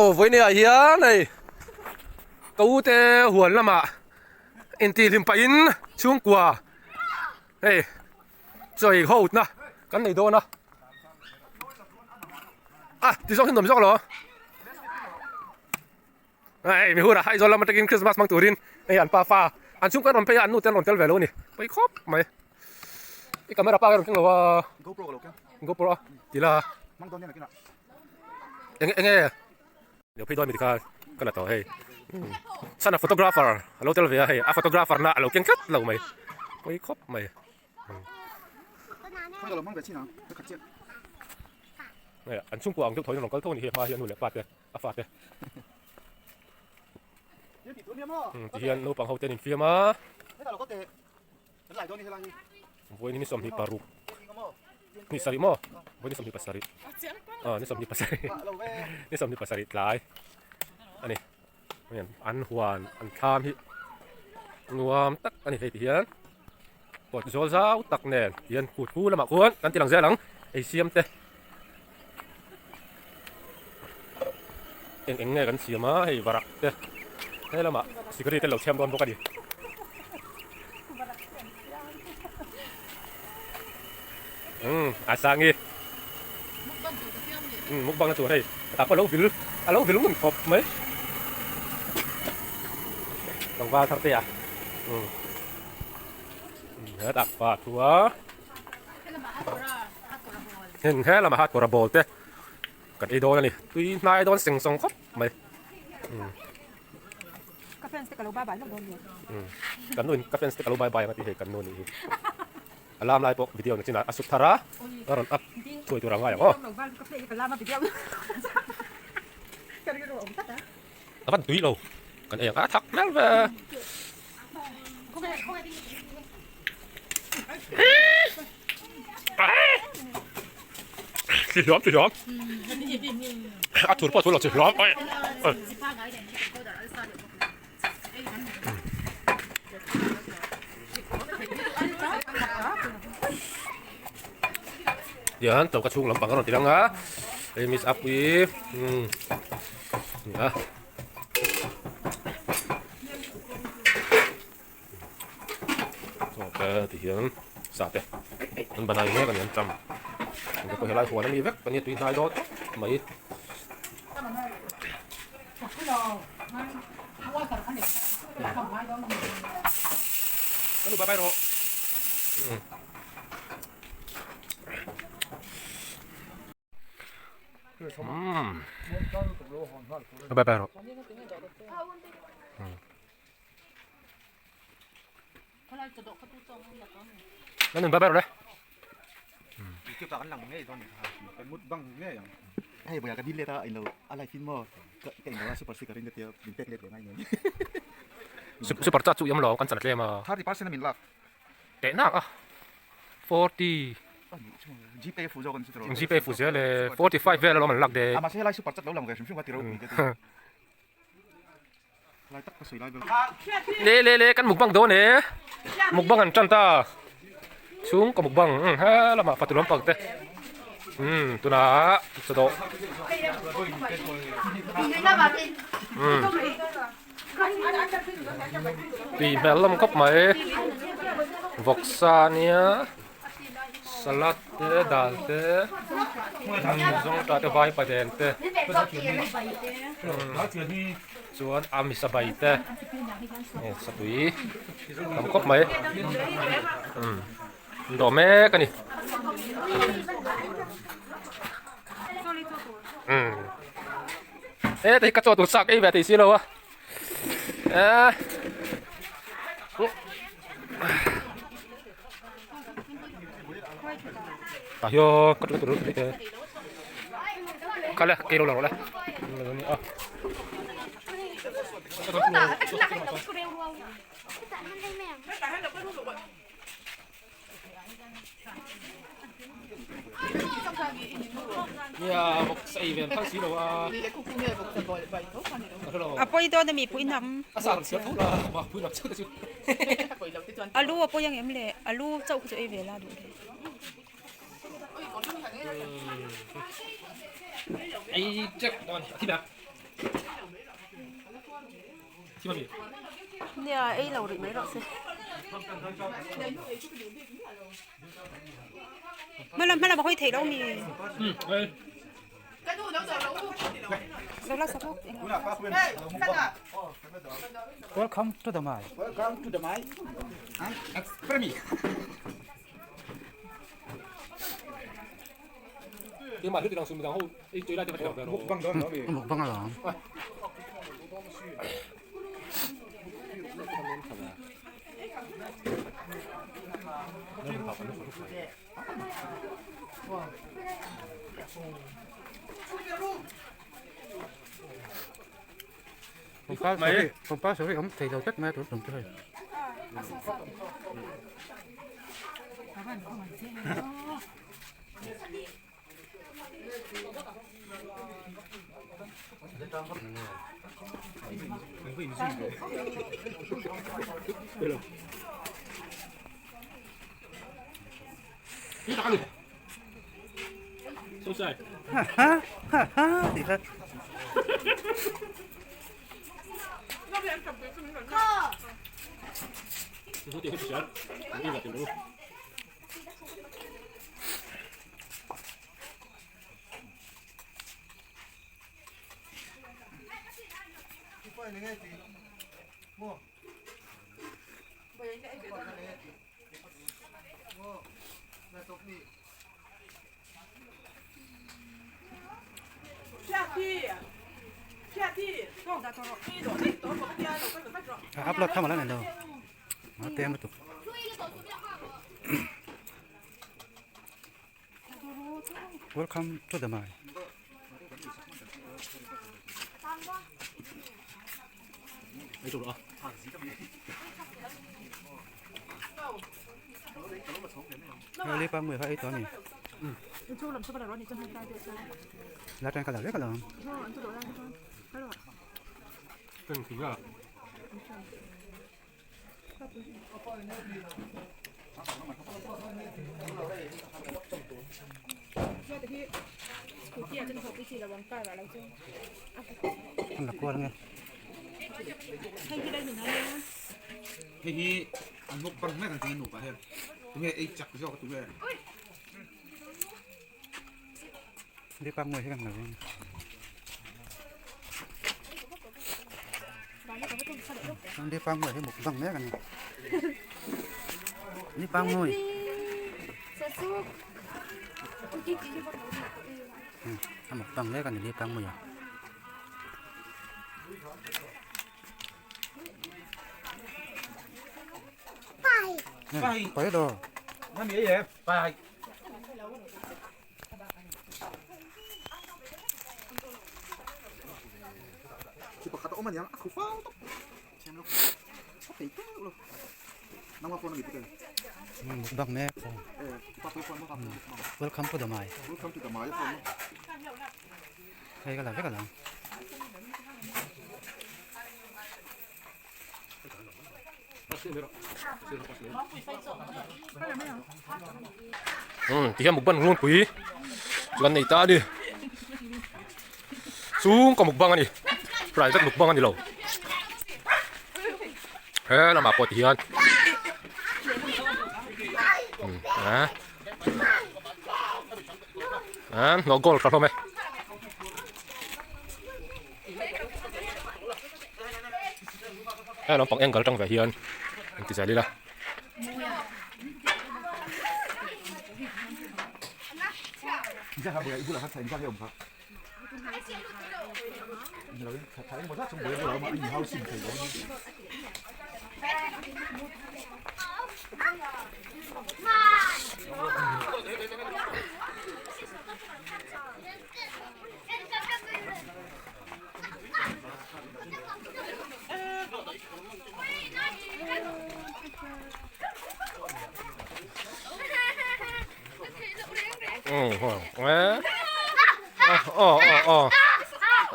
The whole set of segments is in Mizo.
Aw vawiin ah hian hei ka u te huan lamah intihhlim pahin chhungkua hei chawi ho na kan nei dawn a a ti zawng hi nuam zawk lo hei mi hunah Aizawl lam atangin Christmas hmang turin hei an pafa an chhungkua an rawn phei a an nu te an rawn tel ve lo a ni pawi khawp mai i camera pa ka rawn keng lo a GoPro a ti la. Enge enge lo phei dawn mi tikha ka la tawh hei sana photographer a lo tel ve a hei a photographer na a lo keng tlat lo mai pawi khawp mai hei an chhungkua ang deuh tho in a rawn kal tho a ni hei a hma hi a nu leh pa te a fa te ti hian naupang ho te an infiam a Vawiin ni 26 ni sarih maw vawiin ni 27 aw ni 27 ni 27 tlai a ni an huan an thlam hi nuam tak a ni hei ti hian kawt zawl zau tak nen hian kut hu lamah khuan kan ti lang zel ang ei siam te eng eng nge kan siam a hei varak te he lamah sikri te lo chhiam dawn bawk a ni. Umm a sangi umm mukbang na tur hei tah pawh a lo vil a lo vil ngun khawp mai tlangval thar te a umm hetah pa thu a. Heng he lamah khan kawr a bawl te kan ei dawn a ni tui hnai dawn seng sawng khawp mai Ka fans te ka lo bye bye lawk dawn nia. Kan nu in ka fans te ka lo bye bye ang a tih hei kan nu nih hi. A lam lai pawh video na chinah a sut thar a a rawn up thuai tur a ngai ang aw. A van tui lo kan ei ang a thak hmel ve. Chi hlawm chi hlawm a thur pawh a thur lo chi hlawm oi oi tihian choka chhung lampang a rawn ti lang a hei miss Apuii umm a ni a. Chaw te ti hian sa te an banai mek a ni an cham engte pawh helai huan a mi vek a nia tui hnai dawn tawp mai. Ka nu bye bye rawh. Bye bye rawh. Nó đừng bye bye rồi đấy. Hei boya ka dil let a ilo a live in maw ka ka in lo super sticker in ka tia min pek let leh ngai ngei. Super chat chu i awm lo kan chan tlem a. 30% a min lak. Teh nak a. 40. Gpay fu zawk an chu tiraw. Gpay fu zel e 45 vel alawm an lak de. A mahse helai super chat lo lang ve hrim hrim kha tiraw pui ka ti. Le le le kan mukbang dawn e mukbang an tan ta chhung ka mukbang um he lamah fatu lampang te um tunah chawdawh um tui hmel lam khawp mai vawksa nia. Salad te dal te zawngtah te vai paden te chuan a misa bai te satui tam khawp mai an dawh mek a ni he te hi ka chaw tur chak ei ve thei si lo a. Tah hian ka ṭul ṭul te kal e kei lo la rawh le a. A pawi dawn ami pui nam alu a pawi ang em le alu chauh kha chu ei ve la duh le. Nia ei lo rih mai rawh se. Hmalam hmalam a hawi theih lo mi. Lo la sak Welcome to the mine. Welcome to the mine. I'm ex-premier. Mukbang alawm. Pumpa sorry awm thei lo tlat mai a tun tum chu hei. A upload tham ala nei lo a tem lutuk. Welcome to the mine. Hei pa mui kha ei tawh a ni. La tan ka la vek alawm. An la kual ange. Hei hi an mukbang mek ang tih nupa hian tunge ei chak zawk a tunge. Đi qua ngồi hết rồi. Đi qua ngồi hết một vòng nữa này. Đi qua ngồi. Một vòng nữa còn đi qua ngồi. Pai. Pai đồ. Nó mi ei pai. Chi pakhat a awm a niang a khu fau tawp. Thiam lo. A thei teuh lo. Nangma phone a mi pute. Mukbang mek. Eh, pa pui phone maw Welcome to the mai. Welcome to the mai phone maw. Hei ka la vek a lang. Umm tihian mukbang runpui chu kan nei ta a ni chhungkaw mukbang a ni private mukbang a ni lo he lamah pawh tihian umm ah ah hnawh goal tha hlawm e. Heng lampang angle atang ve hian an ti zel ila.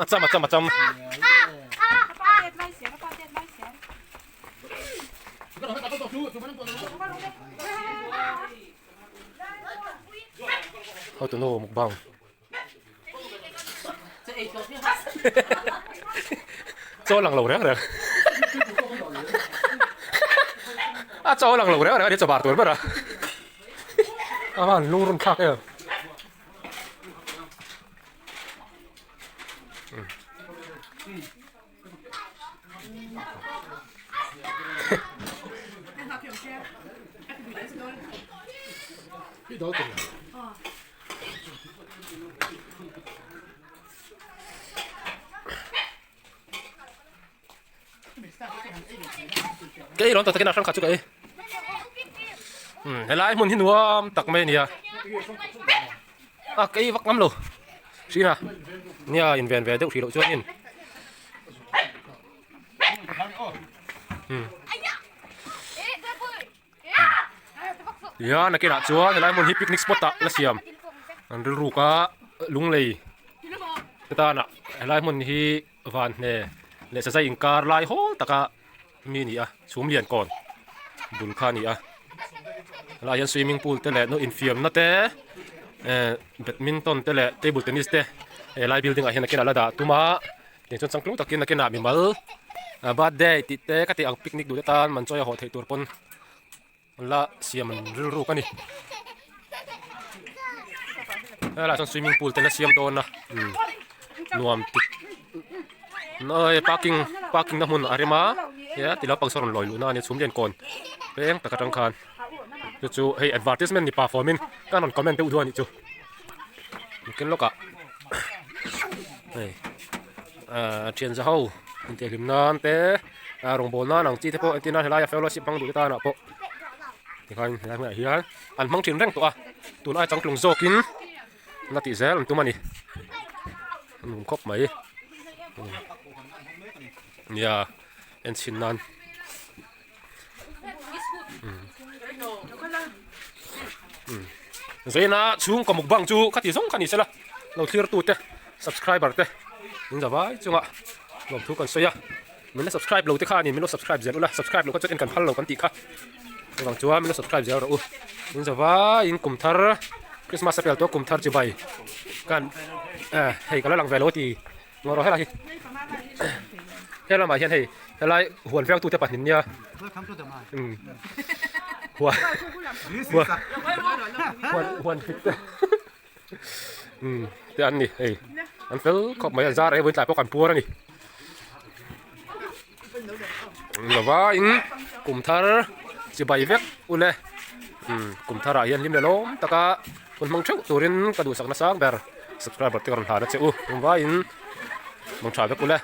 A cham a cham a cham. Hotu nu mukbang. Chaw lang lo reng reng. A chaw lang lo reng reng a ni chaw bar tur ber a. A van lung run thlak em. Ka ei rawn tak takin a hrang khat chu ka ei. Helai hmun hi nuam tak mai a nia. A ka ei vak ngam lo. Hrina nia inven ve deuh hrih loh chuanin. Ia nakinah chuan helai hmun hi picnic spot ah la siam an rilruk a lunglei te tanah helai hmun hi van hne leh sazai inkar lai hawl taka mi a ni a chhum lian kawn bul kha a ni a helaiah hian swimming pool te leh no infiamna te eh badminton te leh table tennis te helai building ah hian nakinah la dah tum a. Tichuan changtlung takin nakinah mimal birthday tih te ka tih ang picnic duh te tan man chawi a hawh theih tur pawn an la siam an rilruk a ni. Helaiah chuan swimming pool te la siam dawn a nuam ti hei parking parking na hmun a rem a he ti lampang sawn rawn lawi luhna a nia chhum lian kawn peng tak atang khan chu chu hei advertisement ni pa fawmin ka rawn comment deuh duh a nih chu. Nikin lawkah hei ahh thian za ho intihhlim nan te ah rawngbâwl nan ang chi te pawh entir nan helaia fellowship hmang duh te tanah pawh tikhan helai hmunah hian an hmang thin reng tawh a tun ai changtlung zawkin la tih zel an tum a ni a nuam khawp mai nia enchhin nan. Zaina chhungkaw mukbang chu khati zawng kha ni sela lo thlir tu te subscriber te min za vai chunga lawmthu kan sawi a min la subscribe lo te kha ani min lo subscribe zel ula subscribe lo kha chuan en kan phal lo kan tih kha chuvang chuan min lo subscribe zel rawh u min za vaiin kum thar Christmas a pel tawh kum thar chibai kan eh hei ka la lang ve lo a ti. Ngaw rawh helai hi he lamah hian hei helai huan veng tute pahnih nia umm huan huan huan huan fit te umm te an ni hei an fel khawp mai a zar e vawiin tlai pawh kan puar a ni lova in kum thar chibai vek ule umm kum thar ah hian hlim leh lawm taka hun hmang theuh turin ka duhsak nasang ber subscriber te ka rawn hlan a che u tumvaiin hmang tha vek ule.